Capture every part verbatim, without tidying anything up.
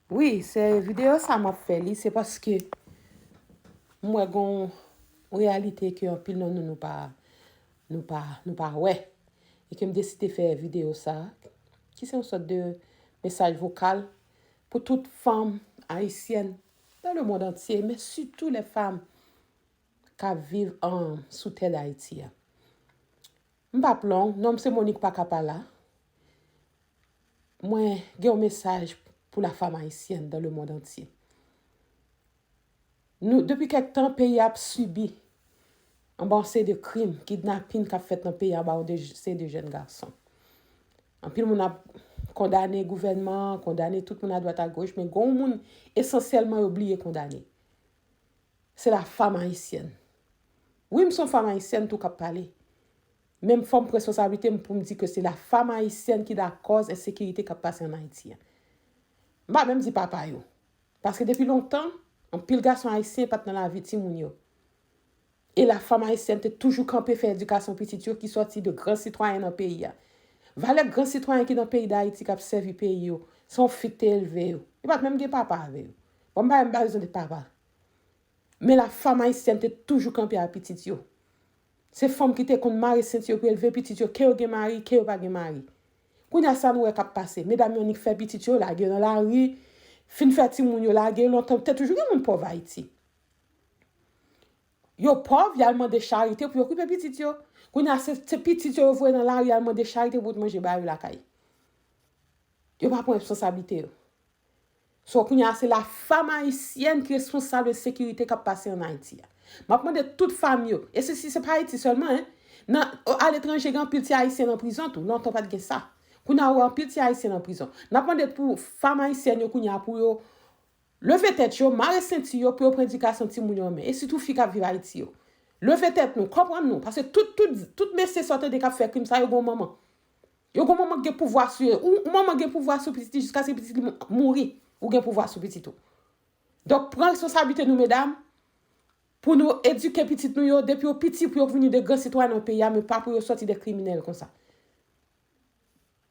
Wi, se videyo sa m ap fè li, se paske m wè gon reyalite ke anpil nan nou nou pa nou pa nou pa wè. E ke m deside fè videyo sa, ki se yon sòt de mesaj vokal pou tout fanm ayisyèn dans le monde entier, men sitou les femmes k ap viv an sou tè Dayiti a. M p ap long, non m se Monique Pacapala. Mwen gen yon mesaj pou la femme haïtienne dans le monde entier. Nou, depi kèk tan, peyi a ap sibi anba yon seri de krim, kidnapin k ap fèt nan peyi a anba yon de, seri de jèn gason. Anpil moun ap kondane gouvènman, kondane tout moun adwat agoch, men gen yon moun esansyèlman yo bliye kondane. Se la femme haïtienne. Wi, m se yon fanm ayisyèn tou k ap pale. Men m fò m pran responsablite m pou m di ke se la femme haïtienne ki lakòz ensekirite k ap pase ann Ayiti a. M pa menm di papa yo. Paske depi lontan, anpil gason ayisyen pa t nan lavi timoun yo. E la femme haïtienne te toujou kanpe fè edikasyon pitit yo ki sòti de gran sitwayen nan peyi a. Valè gran sitwayen ki nan peyi Dayiti k ap sèvi peyi yo, se yon fi k te elve yo. Yo pa t menm gen papa avè yo. Bon, m pa, m pa bezwen de papa. Men la femme haïtienne te toujou kanpe a pitit yo. Se fanm ki te konn mare senti yo pou elve pitit yo, ke yo gen mari, ke yo pa gen mari. Kounye a sa nou wè k ap pase. Medam yo annik fè pitit yo, lage yo nan lari, fin fè timoun yo, lage yo. Lontan, te toujou gen moun pòv Ayiti. Yo pòv, y al mande charite pou yo okipe pitit yo. Kounye a se, se pitit yo yo voye nan lari, y al mande charite pou yo manje ba yo lakay. Yo pa pran responsablite yo. So, kounye a se la femme haïtienne ki responsab ensekirite k ap pase ann Ayiti a. M ap mande tout fanm yo, e se, si se pa Ayiti sèlman, en, nan, aletranje gen anpil ti ayisyen nan prizon tou, lontan pa t gen sa. Kounye a ou wè anpil ti ayisyen nan prizon. N ap mande pou fanm ayisyèn yo kounye a pou yo leve tèt yo, mare senti yo pou yo pran edikasyon timoun yo an men. E sitou fi k ap viv Ayiti yo. Leve tèt nou, konprann nou, paske tout, tout, tout mesye sa w tande k ap fè krim sa yo gen yon manman. Yo gen manman k gen pouvwa sou yo. Ou, ou manman gen pouvwa sou pitit li jiskaske pitit li mou- mouri. Ou gen pouvwa sou pitit ou. Donk, pran responsablite nou, medam, pou nou edike pitit nou yo, depi yo piti, pou yo vini de gran sitwayen nan peyi a, men pa pou yo sòti de kriminèl konsa.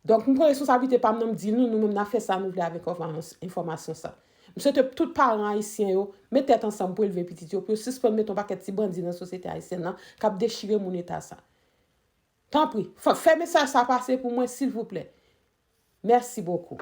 Donk, m pran responsablite pa m nan, m di nou, nou menm n a fè sa nou vle avèk enfòmas- enfòmasyon sa. M swete tout paran ayisyen yo met tèt ansanm pou elve pitit yo, pou yo sispann mete yon pakèt ti bandi nan sosyete ayisyèn nan k ap dechire moun eta sa. Tanpri, fè, fè mesaj sa pase pou mwen, silvouplè. Mèsi bokou.